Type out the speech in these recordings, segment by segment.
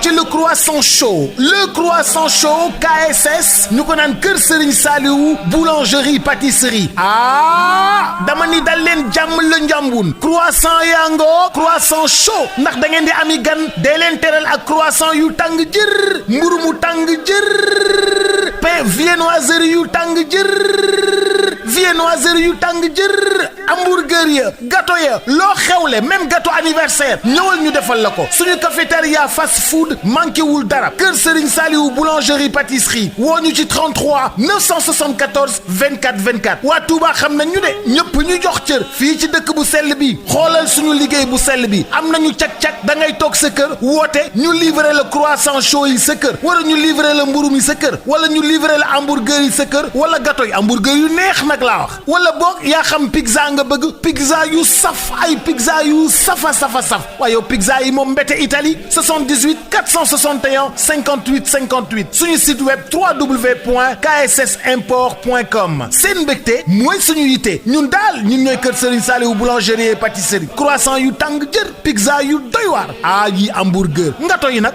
ci le croissant chaud KSS ñu ko naan Kër Serigne Saliou boulangerie pâtisserie dama ni dal leen jàmm la njàmbun croissant yango croissant chaud ndax da ngeen di ami gan dee leen teral ak croissant yu tàng jër mburu mu tàng jër pain viennoiserie yu tàng jër hamburger ya gâteau ya loo xewle même gâteau anniversaire ñëwal ñu defal la ko suñu cafétéria fast food manqué wul dara Kër Serigne Saliou boulangerie pâtisserie woo ñu ci 33 974 24 24 waa Touba xam nañ ñu de ñëpp ñu jox cër fii ci dëkk bu sell bi xoolal suñu liggéey bu sell bi am nañu cak-cak da ngay toog sa kër woote ñu livrer la croissant chaud yi sa kër wala ñu livrer la mburu mi sa kër wala ñu livrer la hamburger yi sa kër wala gâteau yi hamburger yu neex nag laa wax wala boog yaa xam pizza nga bëgg pizza yu saf ay pizza yu safa waaye yow pizza yi moom mbete Italie 78 461 58 58 suñu site web www.kssimport.com seen mbégte mooy suñu yite ñun daal ñun ñooy Kër Serigne Saliou boulangerie et pâtisserie croissant yu tàng jër pizza yu doy waar yi hamburger ngato yi nag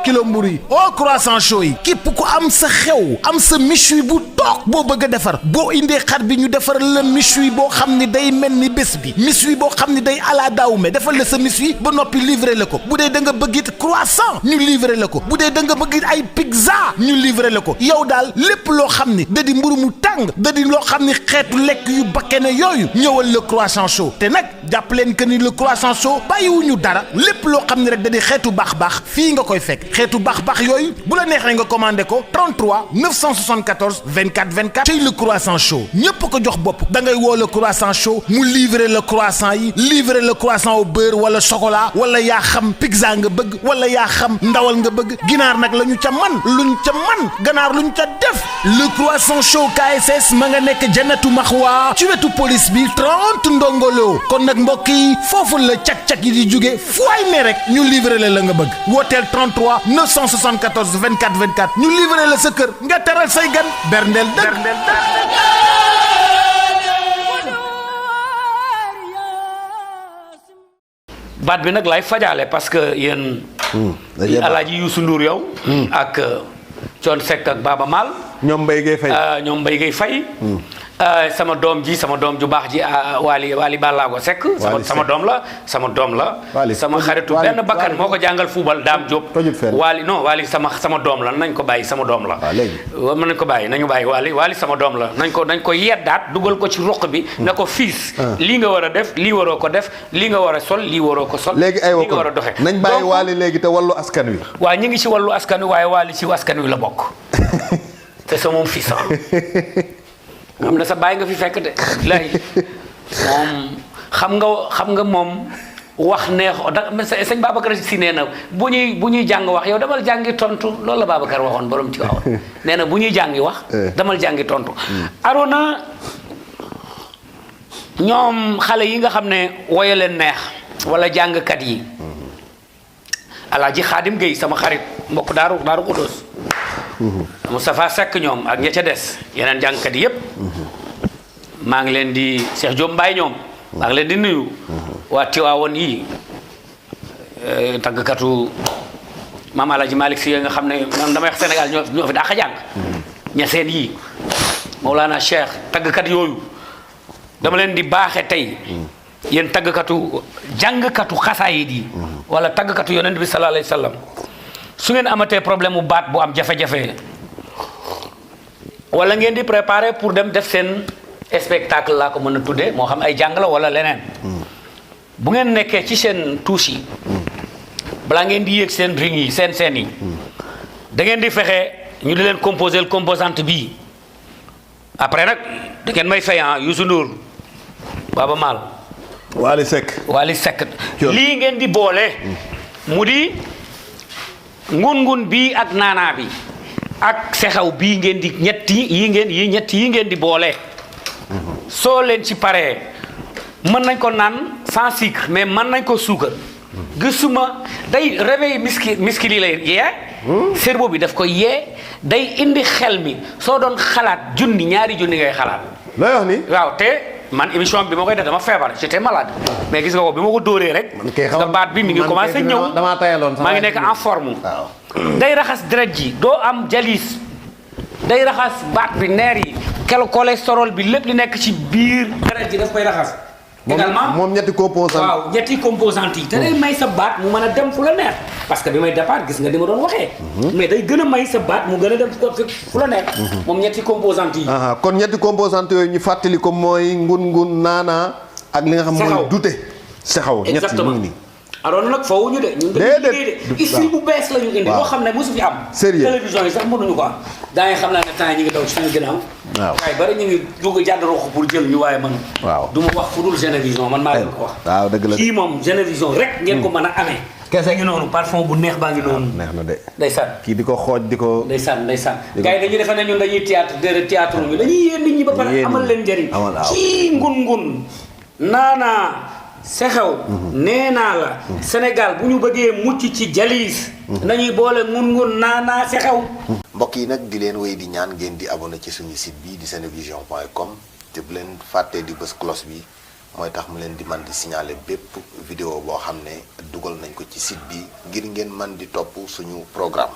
kilo mburu yi croissant chaud yi képp ku am sa xew am sa méchoui bu toog boo bëgg a defar boo indee xar bi ñu defar la méchoui boo xam ni day mel ni bés bi méchoui boo xam ni day ala daawme defal la sa méchoui ba noppi livré la ko bu dee da nga bëgg it croissant ñu livré la ko bu dee da nga bëgg it ay pizza ñu livré la ko yow daal lépp loo xam ni da di mburu mu tàng da di loo xam ni xeetu lekk yu bakkene yooyu ñëwal le croissant chaud te nag jàpp leen que ni le croissant chaud bàyyiwuñu dara lépp loo xam ni rek da di xeetu baax fii nga koy fekk xeetu baax yooyu bu la neexee nga commandé ko 33 974 24 24 cey le croissant chaud ñépp ko jox bopp da ngay woo le croissant chaud mu livrer le croissant yi livrer le croissant au beurre wala chocolat wala yaa xam pizza nga bëgg wala yaa xam ndawal nga bëgg ginaar nag luñ ca man ganaar luñ ca def le croissant chaud KSS ma nga nekk Jannatu Maxwa ci wetu police bi 30 ndongolo kon nag mbokk yi foofu la cak-cak yi di jóge fooy ne rek ñu livrer la nga bëgg wooteel 33 974 24 24 ñu livrer la sa kër nga teral say gan berndeel dëkk baat bi nag lay fajaale parce que yéen Alaaji Youssou Ndour yow ak Thione Seck ak Baaba Maal ñoom Mbaye Gueye Faye sama doom ju baax ji Waly Ballago Seck sama doom la sama xaritu benn bakkan moo ko jàngal football Dame Diop Waly sama doom la nañ ko bàyyi sama doom la mën nañ ko bàyyi nañu bàyyi Waly sama doom la nañ ko yeddaat dugal ko ci ruq bi na ko fiis lii nga war a def lii waroo ko def lii nga war a sol lii waroo ko sol léegi ay lii nga war a doxe nañ bàyyi Waly léegi te wallu askan wi waaw ñu ngi ci wallu askan wi waaye Waly ci askan wi la bokk te sa moom fiis xam na sa bàyyi nga fi fekk de lay moom xam nga moom wax neex sëñ Babacar Si nee na bu ñuy jàng wax yow damal jàngi tontu loolu la Babacar waxoon borom ci waaw nee na bu ñuy jàngi wax damal jàngi tontu Arona ñoom xale yi nga xam ne woye leen neex wala jàngkat yi Alaaji Xaadim Gueye sama xarit mbokk daaru Xudoos Moustapha Seck ñoom ak ña ca des yeneen jàngkat yi yëpp maa ngi leen di Cheikh Diop Mbaye ñoom maa ngi leen di nuyu waa Tiwaawoon yi tàggkatu Maam Alaaji Malick Si nga xam ne man damay wax Sénégal ñoo fi daa jàng ñaseen yi Mawlana Cheikh tàggkat yooyu dama leen di baaxe tey yéen jàngkatu xasaayid yi wala tàggkatu yonent bi sallallahu alayhi wa sallam su ngeen amatee problème mu baat bu am jafe-jafe wala ngeen di préparer pour dem def seen spectacle laa ko mën a tuddee moo xam ay jàng la wala leneen bu ngeen nekkee ci seen touche yi balaa ngeen di yéeg seen ring yi seen yi da ngeen di fexe ñu di leen composer composante bii après nag da ngeen may fay Youssou Ndour Baaba Maal Waly Seck lii ngeen di boole mu di ngun bii ak naanaa bi ak sexew bii ngeen di ñett yi ngeen di boole soo leen ci paree mën nañ ko naan sans sucre mais mën nañ ko suukar gisuma day réveil miskil yi lay yee cerveau bi daf ko yee day indi xel mi soo doon xalaat ñaari junni ngay xalaat lay wax ni waaw te man émission bi ma koy def dama feebar j'étais malade mais gis nga ko bi ma ko dóoree rek nga baat bi mi ngi commencé ñëw damaa tayaloon maa ngi nekk en forme day raxas deret ji doo am jalis day raxas baat bi neer yi cholestérol bi lépp li nekk ci biir deret ji daf koy raxas également moom ñetti composant waaw ñetti composante yi te day may sa baat mu mën a dem fu la neex parce que bi may départ gis nga di ma doon waxee mais day gën a may sa baat mu gën a dem fu la neex moom ñetti composante yi kon ñetti composante yooyu ñu fàttali ko mooy ngun naanaa ak li nga xam mooy dute sexaw ñett mu ngi nii alors nag foofu ñu de ñun dañuy liggéey de istri bu bees la ñu indi loo xam ne mosu fi am sérieux télévision yi sax mënuñu ko am daa ngi xam naa ne temps yi ñu ngi daw ci suñu ginnaaw waaye bari ñu ngi dugg jàdd rox pour jël ñu waaye man du ma wax fu dul Génévision man maa leen ko wax waaw dëgg la kii moom Génévision rek ngeen ko mën a amee kese ngi noonu parfum bu neex baa ngi noonu neex na de ndeysaan kii di ko xooj di ko ndeysaan gars yi dañuy defe ne ñun dañuy théâtre déedéet théâtre ñu dañuy yéen nit ñi ba pare amal leen njëriñ kii ngun naanaa sexew nee naa la Sénégal bu ñu bëggee mucc ci jalis nañuy boole ngun naanaa sexew mbokk yi nag di leen wéy di ñaan ngeen di abonné ci suñu site bi di senevision.com te bu leen fàttee di bës cloche bi mooy tax mu leen di man di signaler bépp vidéo boo xam ne dugal nañ ko ci site bi ngir ngeen man di topp suñu programme